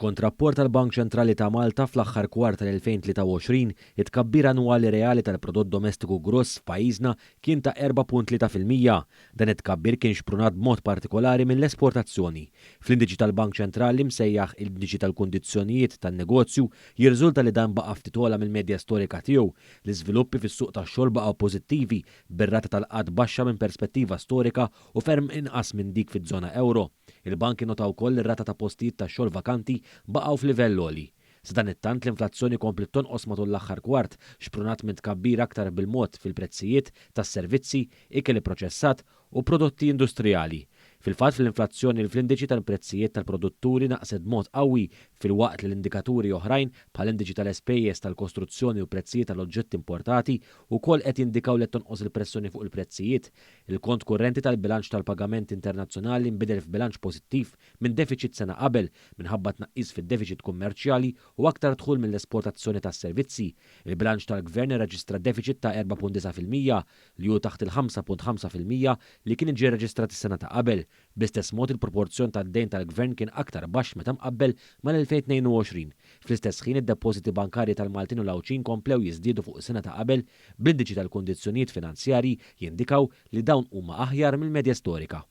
Skont rapport tal-Bank Ċentrali ta' Malta fl-aħħar kwart tal-2023, it-tkabbir annwali reali tal-prodott domestiku gross f'pajjiżna kien ta' 4.3%. Dan it-tkabbir kien xprunat b'mod partikolari mill-esportazzjoni. Fl-indiċi tal-Bank Ċentrali msejjaħ Indiċi tal-Kundizzjonijiet tan-Negozju jirriżulta li dan baqa' ftit ogħla mill-medja storika tiegħu. L-iżviluppi fis-suq tax-xogħol baqgħu pożittivi, bir-rata tal-qgħad baxxa minn perspettiva storika u ferm inqas minn dik fiż-żona ewro. Il-bank innota wkoll li r-rata ta' postijiet tax-xogħol vakanti baqgħu f'livell għoli. Sadanittant, l-inflazzjoni kompliet tonqos matul l-aħħar kwart, xprunat minn tkabbir aktar bil-mod fil-prezzijiet tas-servizzi, ikel ipproċessat u prodotti industrijali. Fil-fatt, fl-inflazzjoni fl-indiċi tal-prezzijiet tal-produtturi naqset b'mod qawwi filwaqt li l-indikaturi oħrajn, bħall-indiċi tal-ispejjeż tal-kostruzzjoni u prezzijiet tal-oġġetti importati, ukoll qed jindikaw li qed tonqos il-pressjoni fuq il-prezzijiet. Il-kont kurrenti tal-bilanċ tal-pagamenti internazzjonali nbidel f'bilanċ pożittiv minn defiċit sena qabel minħabba tnaqqis fid-defiċit kummerċjali u aktar dħul mill-esportazzjoni tas-servizzi. Il-bilanċ tal-Gvern irreġistra defiċit ta' 4.9% li hu taħt il-5.5% li kien ġie rreġistrat is-sena ta' qabel. Bl-istess mod il-proporzjon tad-dejn tal-Gvern kien aktar baxx meta mqabbel mal-2022. Fl-istess ħin id-depożiti bankarji tal-Maltin u l-Għawdxin komplew jiżdiedu fuq is-sena ta' qabel bl-indiċi tal-kundizzjonijiet finanzjarji jindikaw li dawn huma aħjar mill-medja storika.